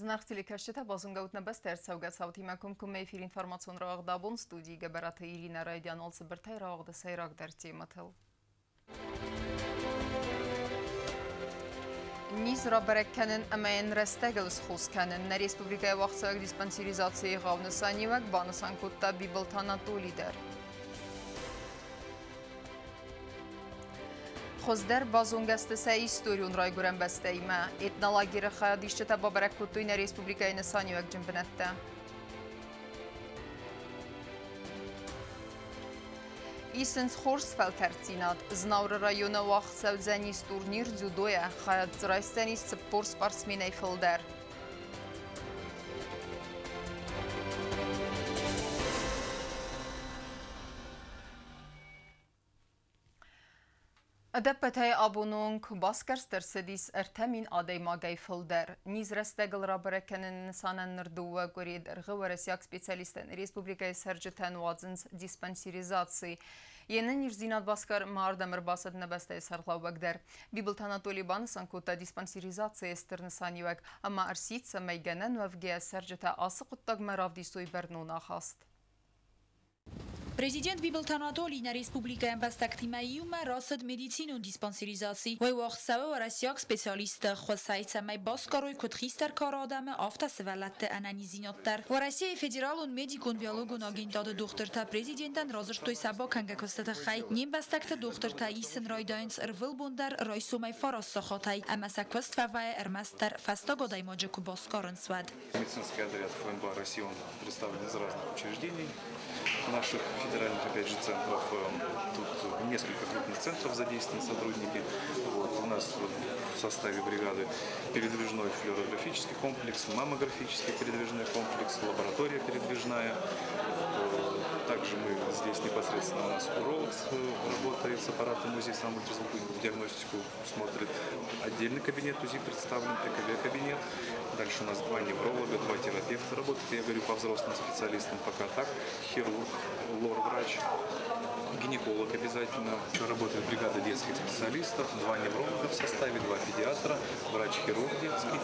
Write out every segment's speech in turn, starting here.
Зынаргъ телекӕсджытӕ, базонгӕут нӕ бӕстӕ ӕрцӕугӕ цаутимӕ комкоммӕ эфир информацион рауагъд абон студийы Гӕбӕраты Иринӕ. Райдиан цыбыртӕй рауагъды сӕйрагдӕр темӕтыл. Низ рабӕрӕг кӕнын ӕмӕ йын рӕстӕгыл схос кӕнын. Нӕ республикӕйы уагъдцӕуӕг диспансеризацийы егъау нысаниуӕг банысан кодта Бибылты Анатолий дӕр. Хуыздӕр базонгӕ сты сӕ историон райгуырӕн бӕстӕимӕ. Этнолагеры хайадисджытӕ бабӕрӕг кодтой нӕ республикӕйы нысаниуӕгджын бынӕттӕ. Исынц хорз фӕлтӕрддзинад. Знауыры районы уагъд цӕудзӕнис турнир дзюдойӕ. Хайад дзы райсдзӕнис 40 спортсменӕй фылдӕр. Ӕдӕппӕтӕй абоны онг басгӕрст ӕрцыдис 3000 адӕймагӕй фылдӕр. Низ рӕстӕгыл рабӕрӕг кӕныны нысанӕн ныр 2 къуырийы дӕргъы уӕрӕсейаг специалисттӕ республикӕйы цӕрджытӕн уадзынц диспансеризаци. Йе нӕниздзинад басгарынмӕ ардӕм ӕрбацыд нӕ бӕстӕйы сӕргълӕууӕг дӕр. Бибылты Анатолий банысан кодта диспансеризацийы стыр нысаниуӕг ӕмӕ ӕрсидт, цӕмӕй гӕнӕн уӕвгӕйӕ цӕрджытӕ ацы хъуыддагмӕ равдисой бӕрнон ахаст. Президент Бибылты Анатолий нӕ республикӕйы ӕмбӕстӕгтимӕ иумӕ рацыд медицинон диспансеризаци. Уый уагъд цӕуы уӕрӕсейаг специалистты ӕххуысӕй, цӕмӕй басгарой куыд хистӕр кары адӕмы, афтӕ сывӕллӕтты ӕнӕниздзинад дӕр. Уӕрӕсейы федералон медикон-биологон агентады дохтыртӕ президентӕн радзырдтой сӕ бакӕнгӕ куысты тыххӕй. Не мбӕстӕгты дохтыртӕ исын райдайынц ӕрвылбон дӕр райсомӕй 9 сахатӕй, ӕмӕ сӕ куыст фӕвӕййы ӕрмӕстдӕр фӕстаг адӕймаджы куы басгарынц, уӕд. Медицинский отряд ФНБ России, он представлен из разных учреждений наших федеральных, опять же, центров. Тут несколько крупных центров задействованы сотрудники. Вот, у нас в составе бригады передвижной флюорографический комплекс, маммографический передвижной комплекс, лаборатория передвижная. Также мы здесь непосредственно у нас уролог работает с аппаратом УЗИ, сам ультразвуковую диагностику смотрит. Отдельный кабинет УЗИ представлен, ЭКГ-кабинет. Дальше у нас 2 невролога, 2 терапевта работают, я говорю по взрослым специалистам пока так. Хирург, лор-врач, гинеколог обязательно. Еще работает бригада детских специалистов, 2 невролога в составе, 2 педиатра, врач-хирург детский,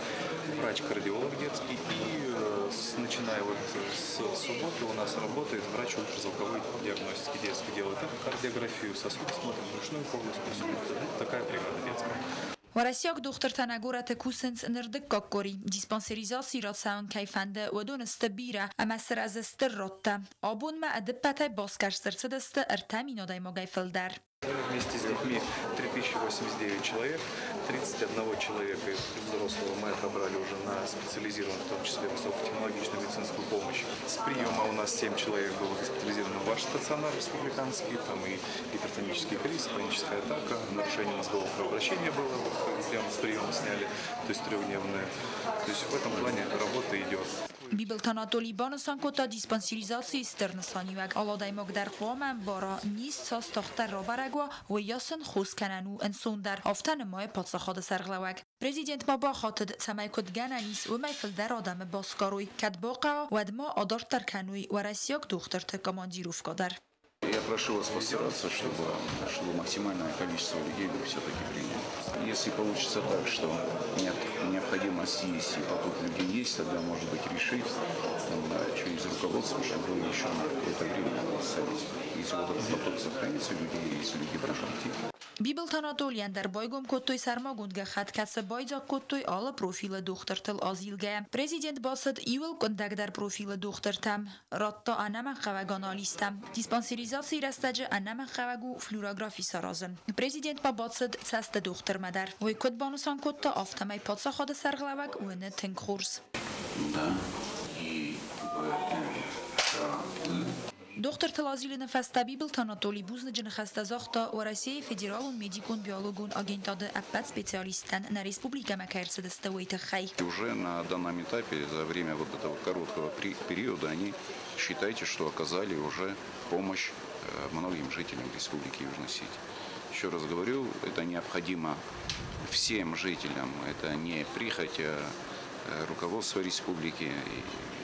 врач-кардиолог детский. И начиная вот с субботы у нас работает врач ультразвуковой диагностики детский. Делает кардиографию, сосуды смотрит, брюшную полость. Такая бригада детская. Уӕрӕсейаг дохтыртӕ нӕ горӕты кусынц ныр дыккаг къуыри. Диспансеризаци рацӕуын кӕй фӕнды, уыдон сты бирӕ ӕмӕ сырӕзы стыр родтӕ. Абонмӕ ӕдыппӕтӕй басгӕрст ӕрцыдысты 3000 адӕймагӕй фылдӕр. Вместе с детьми 3089 человек, 31 человека взрослого мы отобрали уже на специализированную, в том числе высокотехнологичную медицинскую помощь. С приема у нас 7 человек было госпитализировано в ваш стационар республиканский, там и гипертонический криз, паническая атака, нарушение мозгового кровообращения было, вот, сделано с приема сняли, то есть трехдневное. То есть в этом плане работа идет. Бибылты Анатолий банысан кодта диспансеризацийы стыр нысаниуӕг. Алы адӕймаг дӕр хъуамӕ ӕмбара, низ цас тагъддӕр рабӕрӕг уа, уыйас ын хос кӕнӕн у ӕнцондӕр, афтӕ нымайы паддзахады сӕргълӕууӕг. Президент ма бахатыд, цӕмӕй куыд гӕнӕн ис, уымӕй фылдӕр адӕмы басгарой. Кӕд бахъӕуа, уӕд ма адарддӕр кӕной уӕрӕсейаг дохтырты командировкӕ дӕр. Я прошу вас постараться, чтобы максимальное количество людей вы все-таки приняли. Если получится так, что нет необходимости есть и поток людей есть, тогда, может быть, решить через руководство, чтобы вы еще на какое-то время остались. Если вот этот поток сохранится людей, если люди будут идти. Бибылты Анатолийӕн дӕр байгом кодтой сӕрмагонд гӕххӕтт, кӕцы байдзаг кодтой алы профилы дохтыртыл азилгӕйӕ. Президент бацыд иууыл къуындӕгдӕр профилы дохтыртӕм, радта ӕнӕмӕнгхъӕуӕг анализтӕ. Диспансеризацийы рӕстӕджы ӕнӕмӕнгхъӕуӕг у флюорографи саразын. Президент ма бацыд цӕсты дохтырмӕ дӕр. Уый куыд банысан кодта, афтӕмӕй паддзахады сӕргълӕууӕг уыны тынг хорз. Да, и В, М, К, И. Дохтыртыл азилыны фӕстӕ Бибылты Анатолий бузныджы ныхӕстӕ загъта Уӕрӕсейы федералон медикон-биологон агентады ӕппӕт специалисттӕн нӕ республикӕмӕ кӕй ӕрцыдысты, уый тыххӕй. Уже на данном этапе, за время вот этого короткого периода, они, считайте, что оказали уже помощь многим жителям Республики Южная Осетия. Еще раз говорю, это необходимо всем жителям, это не прихоть, а руководства республики.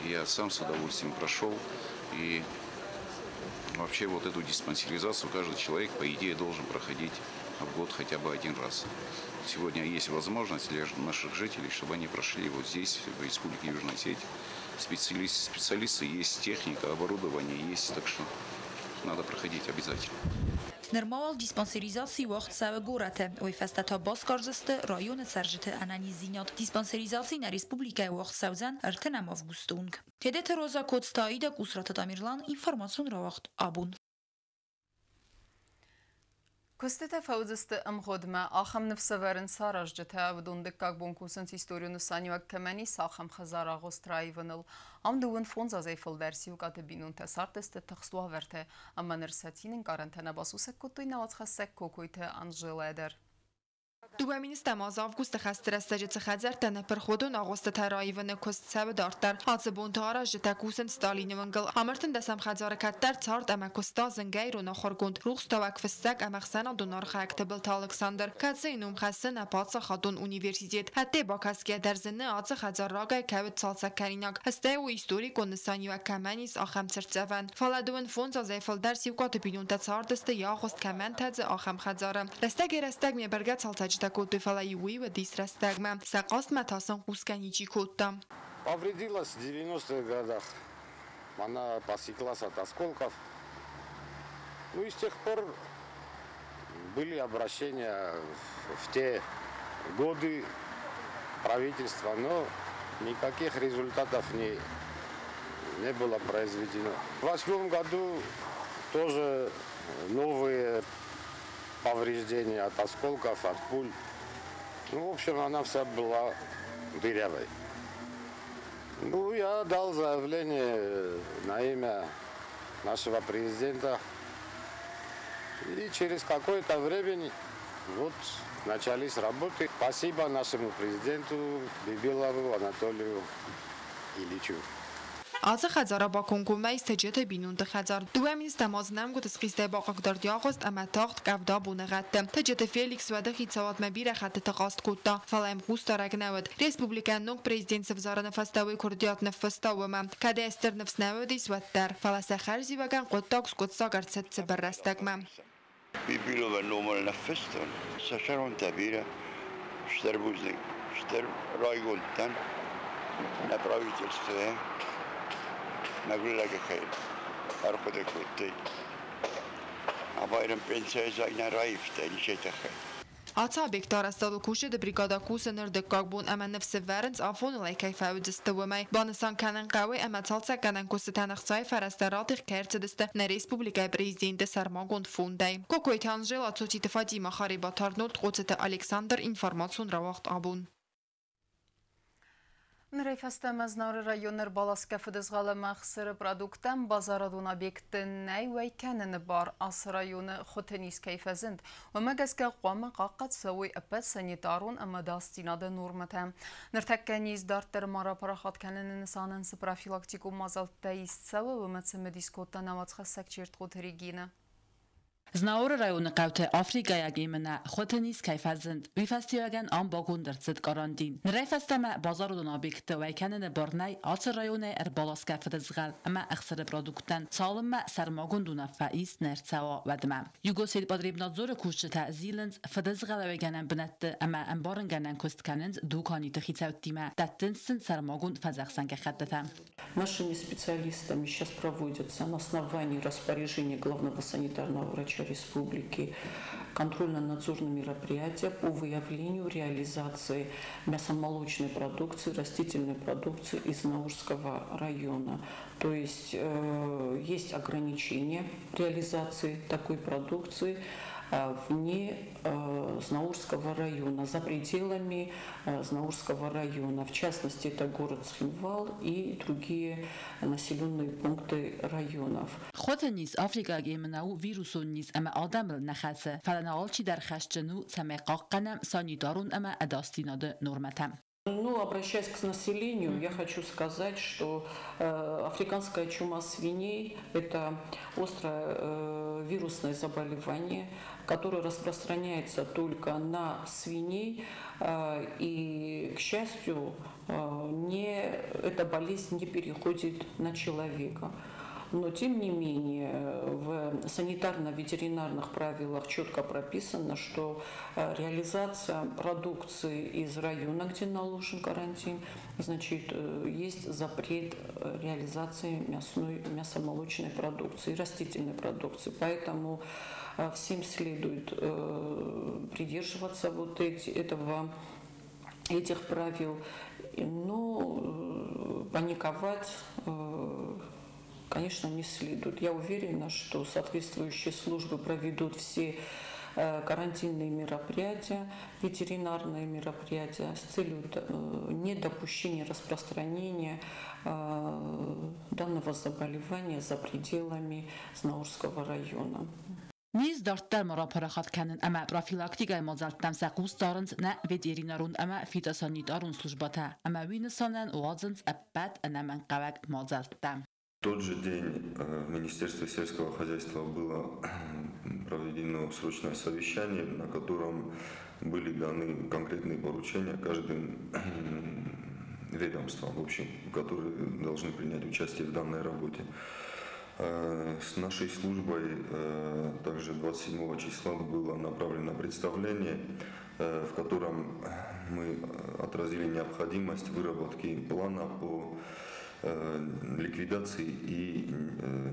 И я сам с удовольствием прошел. И вообще вот эту диспансеризацию каждый человек, по идее, должен проходить в год хотя бы один раз. Сегодня есть возможность для наших жителей, чтобы они прошли вот здесь, в Республике Южная Осетия. Специалисты, есть техника, оборудование есть, так что надо проходить обязательно. Нырма уал диспансеризаци уагъд цӕуы горӕты, уый фӕстӕ та басгардзысты районы цӕрджыты ӕнӕниздзинад. Диспансеризаци нӕ республикӕйы уагъд цӕудзӕн 30 августы онг. Тедеты Роза, Коцты Аида, Къусраты Тамерлан, информацион рауагъд «Абон». Куыстытӕ фӕуыдзысты ӕмгъуыдмӕ, ахӕм ныфс ӕвӕрынц аразджытӕ. Уыдон дыккаг бон кусынц историон нысаниуӕг кӕмӕн ис, ахӕм хӕдзары агъуыст раивыныл. Ам 35 азӕй фылдӕр Сиукъаты бинонтӕ цардысты тыхст уавӕрты, ӕмӕ ныр сӕ цины ӕнкъарӕнтӕ нӕ басусӕг кодтой нӕ уацхӕссӕг Кокойты Анжелӕ дӕр. 20 азы августы хӕсты рӕстӕджы цы хӕдзӕрттӕ ныппырх, уыдон агъуыстытӕ раивыны куыст цӕуы дарддӕр. Ацы бонты аразджытӕ кусынц Сталины уынгыл. Ам 13-ӕм хӕдзары кӕддӕр цард ӕмӕ куыста зынгӕ ирон ахуыргонд, рухстауӕг, фыссӕг ӕмӕ ӕхсӕнадон архайӕг Тыбылты Алыксандр, кӕцыйы ном хӕссы нӕ паддзахадон университет. Ӕдде бакӕсгӕ дӕр зыны, ацы хӕдзар рагӕй кӕй уыд цалцӕгкӕнинаг, стӕй у историкон нысаниуӕг кӕмӕн ис, ахӕм цыртдзӕвӕн. Фӕлӕ 25 азӕй фылдӕр Сиукъаты бинонтӕ цардысты, йӕ агъуыст кӕмӕн тӕдзы, ахӕм хӕдзары. Рӕстӕгӕй-рӕстӕгмӕ бӕргӕ цалцӕджытӕ кодтой, фӕлӕ-иу уый уыдис рӕстӕгмӕ. Сӕ хъастмӕ та сын хъусгӕ ничи кодта. Повредилась в 90-х годах. Она посеклась от осколков. Ну и с тех пор были обращения в те годы правительства, но никаких результатов не было произведено. В 2008 году тоже новые повреждения от осколков, от пуль. Ну, в общем, она вся была дырявой. Ну, я дал заявление на имя нашего президента. И через какое-то время вот начались работы. Спасибо нашему президенту Бибилову Анатолию Ильичу. Ацы хӕдзары бакомкоммӕ ис Тӕджиаты бинонты хӕдзар. 20-ӕм азы нӕмгуыты схъистӕй бахъыгдард йӕ агъуыст ӕмӕ тагъд къӕвда боныгъӕдты. Тӕджиаты Феликс уӕды хицауадмӕ бирӕ хӕттыты хъаст кодта, фӕлӕ йӕм хъусдарӕг нӕ уыд. Республикӕйӕн ног президент сывзарыны фӕстӕ уый куырдиат ныффыста уымӕ, кӕд ӕй стыр ныфс нӕ уыдис, уӕддӕр. Фӕлӕ сӕ хӕрзиуӕгӕн хъуыддаг скъуыддзаг ӕрцыд цыбыр рӕстӕгмӕ. Бибиловӕн номыл ныффыстон, сӕ сӕронтӕ бирӕ, стыр бузныг, стыр райгонд дӕн нӕ правительствойӕ. Мӕгуыр лӕджы кӕй ӕрхъуыды кодтой. Абайрӕн пенсияйы дзаг нӕ раивта ничей тыххӕй. Ацы объекты арӕзтадыл кусджыты бригада кусы ныр дыккаг бон ӕмӕ ныфс ӕвӕрынц, афоныл ӕй кӕй фӕуыдзысты, уымӕй. Банысан кӕнын хъӕуы, ӕмӕ цалцӕггӕнӕн куыстытӕн ӕхцайы фӕрӕзтӕ радих кӕй ӕрцыдысты нӕ республикӕйы президенты сӕрмагонд фондӕй. Кокойты Анжела, Цоциты Фатимӕ, Харебаты Арнольд, Хъоцыты Александр, информацион рауагъд «Абон». Нырӕй фӕстӕмӕ Знауыры районы ӕрбаласгӕ фыдызгъӕл ӕмӕ ӕхсыры продукттӕм базарадон объектты нӕй уӕй кӕныны бар. Ацы районы хуыты низ кӕй фӕзынд, уымӕ гӕсгӕ хъуамӕ хъахъхъӕд цӕуой ӕппӕт санитарон ӕмӕ ӕдасдзинады нормӕтӕ. Ныртӕккӕ низ дарддӕр ма рапарахат кӕныны нысанӕн цы профилактикон мадзӕлттӕ ист цӕуы, уымӕ цымыдис кодта нӕ уацхӕссӕг Чертхъоты Регинӕ. Знауыры районы хъӕуты африкӕйаг емынӕ хуыты низ кӕй фӕзынд, уый фӕстиуӕгӕн ам баконд ӕрцыд карантин. Нырӕй фӕстӕмӕ базарадон объектты уӕй кӕныны бар нӕй ацы районӕй ӕрбаласгӕ фыдызгъӕл ӕмӕ ӕхсыры продукттӕн, цалынмӕ сӕрмагонд уынаффӕ ист не рцӕуа, уӕдмӕ. Югосельпотребнадзоры кусджытӕ зилынц фыдызгъӕлауӕйгӕнӕн бынӕтты ӕмӕ ӕмбарынгӕнӕн куыст кӕнынц дуканиты хицӕуттимӕ, дӕттынц сын сӕрмагонд фӕдзӕхсӕн гӕххӕттытӕ. Нашими специалистами сейчас проводятся на основании распоряжения главного санитарного врача республики контрольно-надзорные мероприятия по выявлению реализации мясомолочной продукции, растительной продукции из Знаурского района. То есть есть ограничения реализации такой продукции вне Знаурского района, за пределами Знаурского района. В частности, это город Цхинвал и другие населенные пункты районов. Хуыты низ африкаг емынӕ у вирусон низ ӕмӕ адӕмыл нӕ хӕцы, фӕлӕ нӕ алчидӕр хӕсджын у, цӕмӕй хъахъхъӕнӕм санитарон ӕмӕ ӕдасдзинады нормӕтӕ. Ну, обращаясь к населению, я хочу сказать, что африканская чума свиней – это острое вирусное заболевание, которое распространяется только на свиней, и, к счастью, не, эта болезнь не переходит на человека. Но тем не менее в санитарно-ветеринарных правилах четко прописано, что реализация продукции из района, где наложен карантин, значит, есть запрет реализации мясной, мясомолочной продукции, растительной продукции. Поэтому всем следует придерживаться вот этих правил. Но паниковать, конечно, не следует. Я уверена, что соответствующие службы проведут все карантинные мероприятия, ветеринарные мероприятия с целью недопущения распространения данного заболевания за пределами Знаурского района. Низ дарддӕр ма рапарахат кӕнын ӕмӕ профилактикӕйы мадзӕлттӕм сӕ хъус дарынц нӕ ветеринарон ӕмӕ фитосанитарон службӕтӕ ӕмӕ уый нысанӕн уадзынц ӕппӕт ӕнӕмӕнгхъӕуӕг мадзӕлттӕ. В тот же день в Министерстве сельского хозяйства было проведено срочное совещание, на котором были даны конкретные поручения каждым ведомствам, в общем, которые должны принять участие в данной работе. С нашей службой также 27 числа было направлено представление, в котором мы отразили необходимость выработки плана по ликвидации и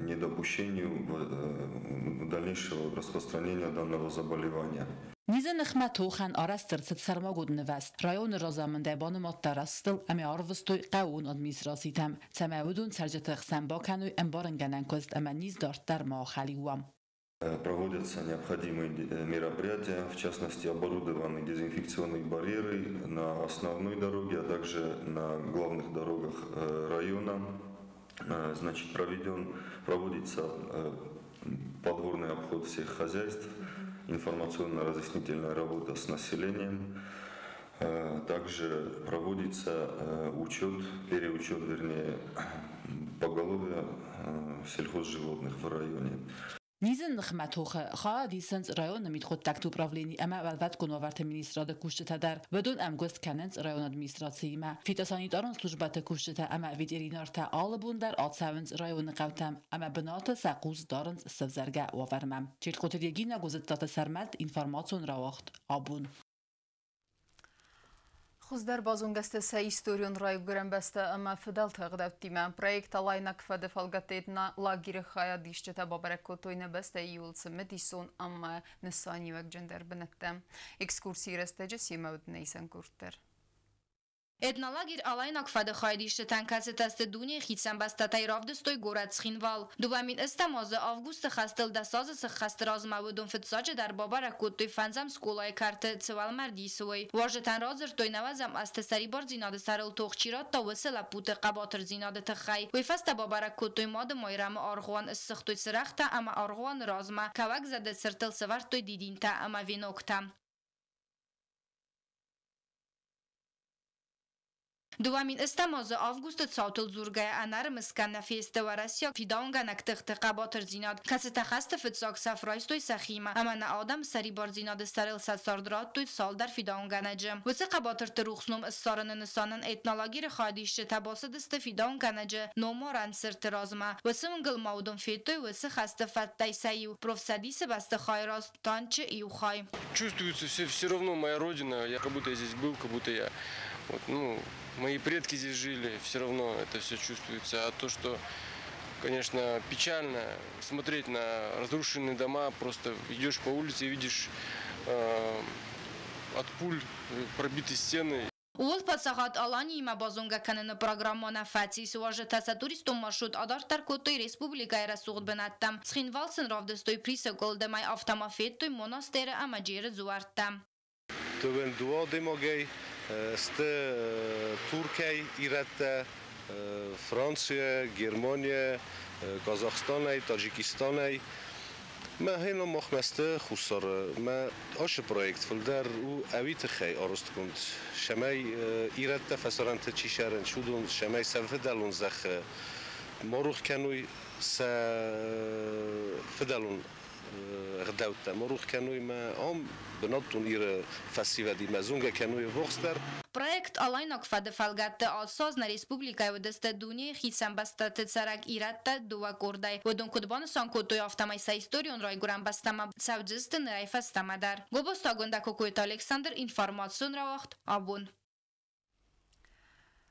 недопущению дальнейшего распространения данного заболевания. Низы ныхмӕ тохӕн арӕзт ӕрцыд сӕрмагонд нывӕзт. Районы разамындӕй банымадта растыл ӕмӕ арвыстой хъӕууон администрацитӕм, цӕмӕй уыдон цӕрджыты хсӕн бакӕной ӕмбарынгӕнӕн куыст ӕмӕ низ дарддӕр ма ахӕлиу уа. Проводятся необходимые мероприятия, в частности, оборудованы дезинфекционные барьеры на основной дороге, а также на главных дорогах района. Значит, проводится подворный обход всех хозяйств, информационно-разъяснительная работа с населением. Также проводится учет, переучет, вернее, поголовья сельхозживотных в районе. Низы ныхмӕ тохы хайад исынц районы мидхъуыддӕгты управлени ӕмӕ уӕлвӕткон уавӕрты министрады кусджытӕ дӕр. Уыдон ӕмгуыст кӕнынц районы администрациимӕ. Фитосанитарон службӕты кусджытӕ ӕмӕ ветеринартӕ алы бон дӕр ацӕуынц районы хъӕутӕм ӕмӕ бынаты сӕ хъус дарынц сӕвзӕргӕ уавӕрмӕ. Чертхъоты Регина, Гуызыттаты Сӕрмӕт, информацион рауагъд «Абон». Хуыздӕр базонгӕ сты сӕ историон райгуырӕн бӕстӕ ӕмӕ фыдӕлты ӕгъдӕуттимӕ. Проект «Алайнаг фӕд»-ы фӕлгӕтты этнолагеры хайадисджытӕ бабӕрӕг кодтой нӕ бӕстӕйы иууыл цымыдисон ӕмӕ нысаниуӕгджындӕр бынӕттӕ. Экскурсийы рӕстӕджы семӕ уыд нӕ исӕн къорд дӕр. Этнолагерь «Алайнаг фӕд»-ы хайадисджытӕн, кӕцытӕ сты дунейы хицӕн бӕстӕтӕй, равдыстой горӕт Цхинвал. 2008 азы августы хӕстыл 10 азы сыххӕсты размӕ уыдон фыццаджыдӕр бабӕрӕг кодтой фӕндзӕм скъолайы кӕрты цы уӕлмӕрд ис, уый. Уазджытӕн радзырдтой, 90-ӕм азты сӕрибардзинады сӕрыл тох чи радта, уыцы лӕппуты хъӕбатырдзинады тыххӕй. Уый фӕстӕ бабӕрӕг кодтой Мады Майрӕмы аргъуан, ссыгътой цырӕгътӕ ӕмӕ аргъуаны размӕ кӕуӕг зӕды цыртыл сӕвӕрдтой дидинтӕ ӕмӕ веноктӕ. 2008 азы августы цаутыл дзургӕйӕ ӕнӕрымысгӕ нӕ фесты уӕрӕсейаг фидауынгӕнӕг тыхты хъӕбатырдзинад, кӕцытӕ хӕсты фыццаг цӕф райстой сӕхимӕ ӕмӕ нӕ адӕм сӕрибардзинады сӕрыл сӕ цард радтой цалдӕр фидауынгӕнӕджы. Уыцы хъӕбатырты рухс ном ссарыны нысанӕн этнолагеры хайадисджытӕ бацыдысты фидауынгӕнӕджы номарӕн цырты размӕ. Уыцы уынгыл ма уыдон федтой уыцы хӕсты фӕдтӕй сӕ иу, профцӕдисы бӕстыхайы раз танчы иу хай. Чувствуется все равно моя родина, я как будто я здесь был, как будто я, вот, ну, мои предки здесь жили, все равно это все чувствуется. А то, что, конечно, печально смотреть на разрушенные дома, просто идешь по улице и видишь от пуль пробиты стены. Ууыл паддзахад Аланиимӕ базонгӕ кӕныны программӕ нӕ фӕцис. Уазджытӕ сӕ туристон маршрут адарддӕр кодтой республикӕйы рӕсугъд бынӕттӕм. Цхинвал сын равдыстой Присы къуылдымӕй, афтӕ ма федтой монастыры ӕмӕ Джеры дзуӕрттӕ. Дыууын дыууӕ адӕймагӕй сты Туркӕй ирӕттӕ, Францийӕ, Германийӕ, Казахстанӕй, Таджикистанӕй. Мӕ хена махмӕ сты Хуссары. Мӕ ашы проект фылдӕр у ӕви тыххӕй арӕзтгонд, цӕмӕй ирӕттӕ фӕсарӕнты чи цӕрынц, уыдон цӕмӕй сӕ фыдӕлон зӕххы ма рох кӕной сӕ фыдӕлон ӕгъдӕуттӕ ма рох кӕной ӕмӕ ам бынӕттон Иры фӕсивӕдимӕ зонгӕ кӕной ӕввахсдӕр. Проект «Алайнаг фӕд-ы фӕлгӕтты ацы аз нӕ республикӕйы уыдысты дунейы хицӕн бӕстӕты цӕрӕг ирӕттӕ дыууӕ къордӕй. Уыдон куыд банысан кодтой, афтӕмӕй сӕ историон райгуырӕн бӕстӕмӕ цӕуджысты нырӕй фӕстӕмӕ дӕр. Гобозты Агуындӕ, Кокойты Александр, информацион рауагъд «Абон».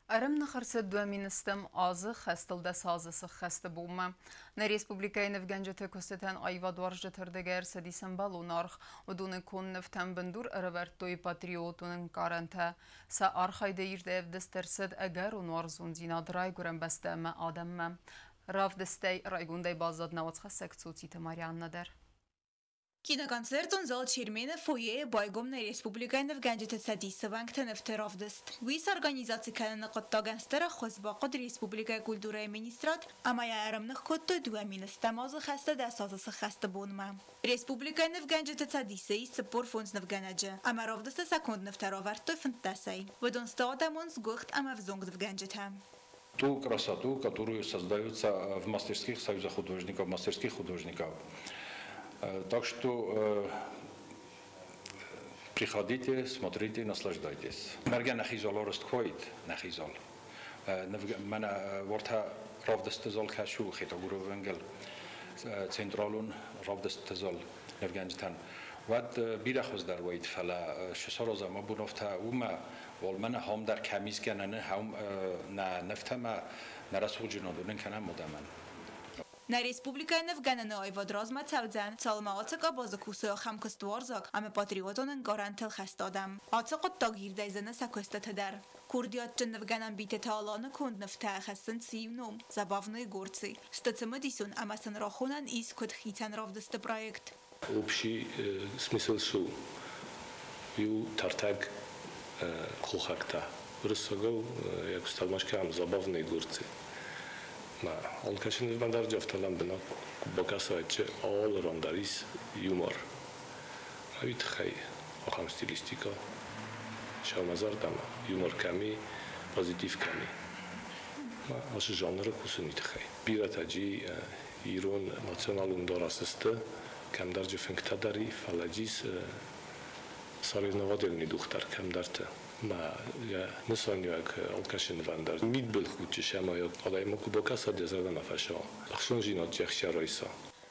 Ӕрӕмных ӕрцыд 2010 азы хӕстыл 10 азы сыххӕсты бонмӕ. Нӕ республикӕйы нывгӕнджыты куыстытӕн аивадуарзджыты рдыгӕй ӕрцыдис ӕмбӕлон аргъ. Уыдоны конд нывтӕн бындур ӕрӕвӕрдтой патриотон ӕнкъарӕнтӕ. Сӕ архайды ирд ӕвдыст ӕрцыд ӕгӕрон уарзондзинад райгуырӕн бӕстӕ ӕмӕ адӕммӕ. Равдыстӕй райгондӕй баззад нӕ уацхӕссӕг Цоциты Марианна дӕр. Киноконцертон зал Чермены фойейы байгом нӕ республикӕйы нывгӕнджыты цӕдисы уӕнгты нывты равдыст. Уый сорганизаци кӕныны хъуыддагӕн стыр ӕххуыс бахъуыд республикӕйы культурӕйы министрад ӕмӕ йӕ ӕрӕмных кодтой 2010 азы хӕсты 10 азы сыххӕсты бонмӕ. Республикӕйы нывгӕнджыты цӕдисы ис 45 нывгӕнӕджы ӕмӕ равдысты сӕ конд нывтӕ равӕрдтой 15-ӕй. Уыдон сты адӕмон сгуыхт ӕмӕ ӕвзонг нывгӕнджытӕ. Ту красоту, которую создаются в мастерских Союза художников, мастерских художников. Так что приходите, смотрите, наслаждайтесь. Бӕргӕ нӕхи зал арӕзт куы уаид, нӕхи зал. Мӕнӕ уартӕ равдысты зал кӕсы у Хетагуры уынгыл, централон равдысты зал нывгӕнджытӕн. Уӕд бирӕ хуыздӕр уаид, фӕлӕ цы саразӕм абон афтӕ уымӕ, уал мӕнӕ хам дӕр кӕм ис гӕнӕны, хам нӕ нывтӕ мӕ нӕ рӕсугъддзинад уынын кӕнӕм адӕмӕн. Нӕ республикӕйы нывгӕныны аивад размӕ цӕудзӕн, цалынмӕ ацы къабазы кусой ахӕм куыстуарзаг ӕмӕ патриотон ӕнкъарӕнтыл хӕст адӕм. Ацы хъуыддаг ирдӕй зыны сӕ куыстыты дӕр. Курдиатджын нывгӕнӕн Битеты Аланы конд нывтӕ хӕссынц иу ном «Забавные горцы». Сты цымыдисон ӕмӕ сын рахонӕн ис куыд хицӕн равдысты проект. Общий смысл цы у? Иу тӕртӕг хохӕгтӕ. Уырыссагау йӕ куы стӕлмац кӕнӕм «Забавные горцы». Ма алкӕцы нывмӕ дӕр афтӕ лӕмбынӕг куы бакӕсай, алы ран дӕр ис юмор. Уый тыххӕй ахӕм стилистикӕ сӕумӕзӕрдӕмӕ юмор кӕм и, позитив кӕм и. Ма ацы жанры кусыны тыххӕй. Бирӕтӕ джи ирон националон дарӕсы сты, кӕмдӕр джи фынгтӕ дӕр и, фӕлӕ джи соревновательный дух дӕр кӕмдӕрты. Ма йӕ нысаниуӕг алкӕцы нывӕн дӕр. Мидбылхудты сӕмӕ адӕймаг куы бакӕсӕд, йӕ зӕрдӕмӕ фӕцӕуа. Ӕхцондзинад зӕххӕй райса.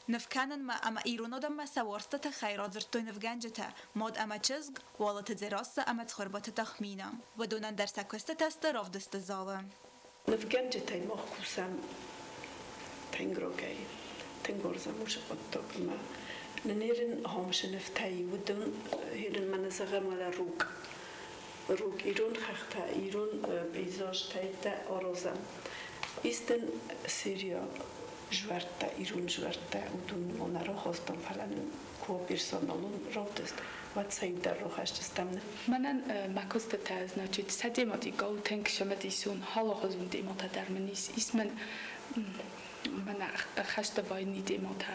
Ныв кӕнынмӕ ӕмӕ ирон адӕммӕ сӕ уарзты тыххӕй радзырдтой нывгӕнджытӕ мад ӕмӕ чызг, Уалыты Дзерассӕ ӕмӕ Цхуырбаты Тахмина. Уыдонӕн дӕр сӕ куыстытӕ сты равдысты залы. Нывгӕнджытӕй мах кусӕм тынг рогӕй, тынг уарзӕм уыцы хъуыддаг ӕмӕ нын ирын хомысы нывтӕй уыдон ирын мӕнӕ зӕгъӕм уӕлӕ рук. Рук ирон хӕхтӕ, ирон пейзажтӕ аразӕм. Истин серия жуӕрттӕ, ирон жуӕрттӕ, уыдон ма нӕ рахастам, фӕлӕ нын куы персоналон равдыст, уӕд сӕ иу дӕр рахӕсдзыстӕм. Мӕнӕн мӕ куыстытӕ, значит, сӕ тематикӕ у тынг цымыдисон, алыгъуызон темӕтӕ дӕр мын ис. Ис мын мӕнӕ хӕсты войны темӕтӕ,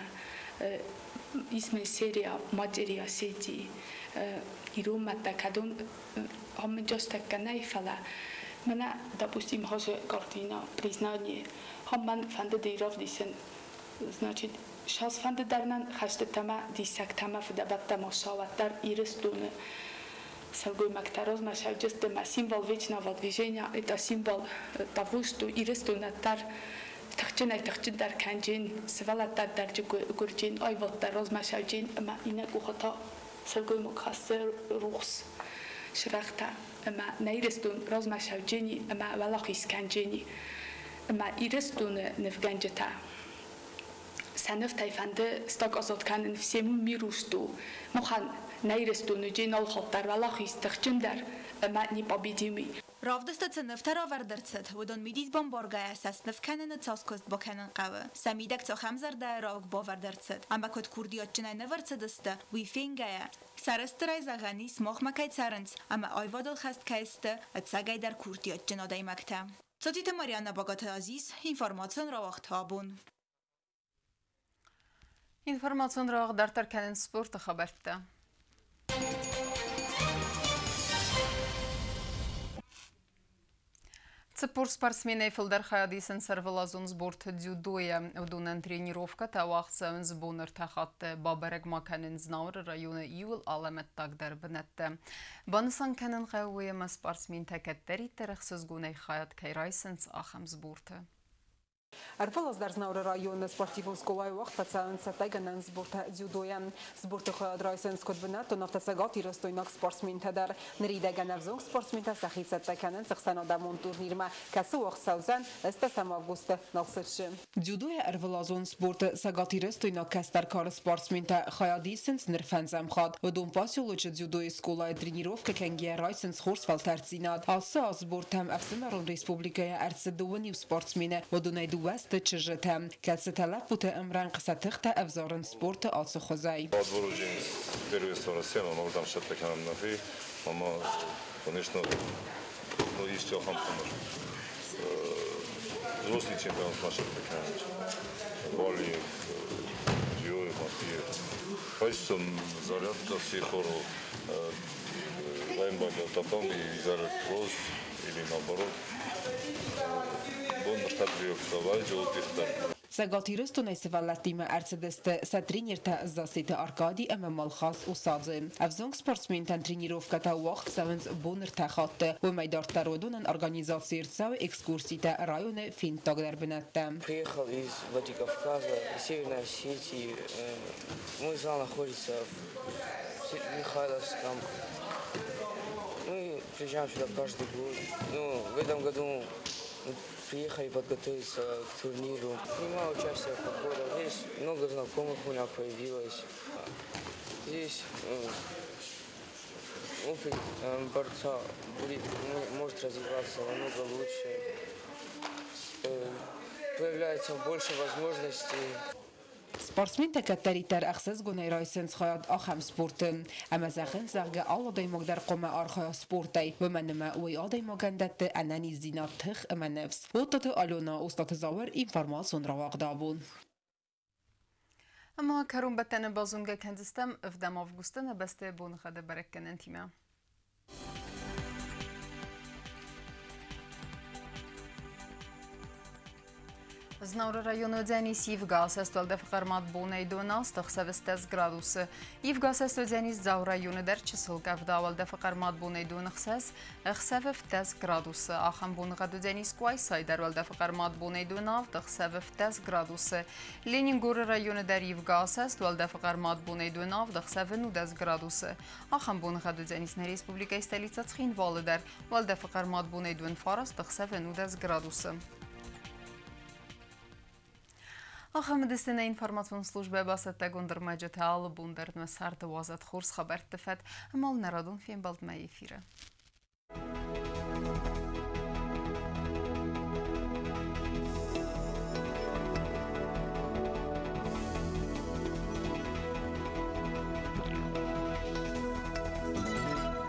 ис мын серия «Матери Осетии», ирон мӕдтӕ, кӕдон ам мын тӕккӕ нӕй, фӕлӕ мӕнӕ, допустим, хозы картина «Признание», ам мӕн фӕндыд равдисын, значит, шас фӕнды дӕр нӕн хӕстытӕмӕ, диссӕгтӕмӕ, фыдӕбӕттӕ ма уӕддӕр Ирыстоны сылгоймӕгтӕ размӕ цӕуджысты ӕмӕ символ вечного движения, это символ того, что Ирыстон дӕр тыхджынӕй тыхджындӕр кӕнджын, сывӕллӕттӕ дӕр гуырджын, аиваддӕр размӕ цӕуджын ӕмӕ иннӕ къухы та сылгоймаг хӕссы рухс цырӕгътӕ ӕмӕ нӕ Ирыстон размӕ цӕуджыни ӕмӕ уӕлахиз кӕнджыни. Ӕмӕ Ирыстоны нывгӕнджытӕ сӕ нывтӕй фӕнды стаказат кӕнын всему миру, что махӕн нӕ Ирыстоны джин алхатт дӕр уӕлахиз тыхджындӕр ӕмӕ непобедимый. Равдысты цы нывтӕ равӕрд ӕрцыд, уыдон мидис бамбаргӕйӕ сӕ сныв кӕныны цас куыст бакӕнын хъӕуы. Сӕ мидӕг цахӕм зӕрдӕйы равг бавӕрд ӕрцыд ӕмӕ куыд курдиатджынӕй ныв ӕрцыдысты, уый фенгӕйӕ, сӕрыстырӕй зӕгъӕн ис, махмӕ кӕй цӕрынц ӕмӕ аивадыл хӕст кӕй сты, ӕцӕгӕйдӕр курдиатджын адӕймӕгтӕ. Цотиты Марианна, Багаты Азиз, информацион рауагъд «Абон». Информацион рауагъд дарддӕр кӕнынц спорты хабӕрттӕ. 40 спортсменӕй фылдӕр хайад исынц ӕрвылазон сборты дзюдойӕ. Уыдонӕн тренировкӕтӕ уагъд цӕуынц бон ӕртӕ хатты. Бабӕрӕг ма кӕнынц Знауыры районы иууыл алӕмӕттагдӕр бынӕттӕ. Банысан кӕнын хъӕуы уый, ӕмӕ спортсментӕ кӕддӕриддӕр ӕхсызгонӕй хайад кӕй райсынц ахӕм сборты. Ӕрвылаз дӕр Знауыры районы спортивон скъолайы уагъд фӕцӕуынц цӕттӕгӕнӕн сбортӕ дзюдойӕ. Сборты хайад райсынц куыд бынӕттон, афтӕ цӕгатирыстойнаг спортсментӕ дӕр. Ныридӕгӕн ӕвзонг спортсментӕ сӕхи цӕттӕ кӕнынц ӕхсӕнадӕмон турнирмӕ, кӕцы уагъд цӕудзӕн 8 августы Налцыччы. Дзюдойӕ ӕрвылазон сборты цӕгатирыстойнаг кӕстӕр кары спортсментӕ хайад исынц ныр фӕндзӕм хатт. Уыдон поселочы дзюдойы скъолайы тренировкӕ кӕнгӕйӕ райсынц хорз фӕлтӕрддзинад. Ацы аз сбортӕм ӕфсымӕрон республикӕйӕ ӕрцыд 21 спортсмены, уыдонӕй дыууӕ сты чызджытӕ, кӕцытӕ лӕппуты ӕмрӕнхъ сӕ тыхтӕ ӕвзарынц спорты ацы хуызӕй. Отбор первенства России, ма мах цӕттӕ кӕнӕм нӕхи, ӕмӕ, конечно, ну, есть ахӕм взрослый чемпионат ма цӕттӕ кӕнӕм. Валиев, Джиоев, Матвеев. Райсом зарядка сихорыл, райынбайдӕ татами, изӕры кросс или наоборот. Бон ӕртӕ джолтихтӕ. Цӕгат Ирыстонӕй сывӕллӕттимӕ ӕрцыдысты сӕ тренертӕ Зассеты Аркади ӕмӕ Малхаз Усадзе. Ӕвзонг спортсментӕн тренировкӕтӕ уагъд цӕуынц бон ӕртӕ хатты. Уымӕй дарддӕр уыдонӕн организаци ӕрцӕуы экскурситӕ районы фенддагдӕр бынӕттӕм. Приехал из Владикавказа, Северной Осетии. Мой зал находится в Михайловском. Мы приезжаем сюда каждый год. Ну, в этом году мы приехали подготовиться к турниру. Принимал участие в походах. Здесь много знакомых у меня появилось. Здесь опыт борца будет, может развиваться намного лучше. Появляется больше возможностей. Спортсментӕ кӕддӕриддӕр ӕхсызгонӕй райсынц хайад ахӕм спорты. Ӕмӕ зӕгъынц, зӕгъгӕ, алы адӕймаг дӕр хъуамӕ архайа спортӕй, уымӕн ӕмӕ уый адӕймагӕн дӕтты ӕнӕниздзинад, тых ӕмӕ ныфс. Оттаты Алена, Остъаты Зауыр, информацион рауагъд «Абон». Ӕмӕ кӕронбӕттӕны базонгӕ кӕндзыстӕм 7 августы нӕ бӕстӕйы боныгъӕды бӕрӕггӕнӕнтимӕ. Знауыры районы уыдзӕнис ивгӕ асӕст, уӕлдӕфы хъӕрмад бонӕй дон аст, ӕхсӕвы 10 градусы. Ивгӕ асӕст уыдзӕнис Дзауы районы дӕр, чысыл къӕвда, уӕлдӕфы хъӕрмад бонӕй дон 6, ӕхсӕвы 10 градусы. Ахӕм боныгъӕд уыдзӕнис Къуайсайы дӕр, уӕлдӕфы хъӕрмад бонӕй дон 7, ӕхсӕвы 10 градусы. Ленингоры районы дӕр ивгӕ асӕст, уӕлдӕфы хъӕрмад бонӕй дон 7, ӕхсӕвы 10 градусы. Ахӕм боныгъӕд уыдзӕнис нӕ республикӕйы столицӕ Цхинвалы дӕр, уӕлдӕфы хъӕрмад бонӕй дон 9, ӕхсӕвы 10 градусы. Ахӕм уыдысты нӕ информацион службӕ бацӕттӕгонд ӕрмӕджытӕ алы бон дӕр нӕ царды уадзӕд хорз хабӕртты фӕд ӕмӕ нӕ радон фембӕлдмӕ эфиры.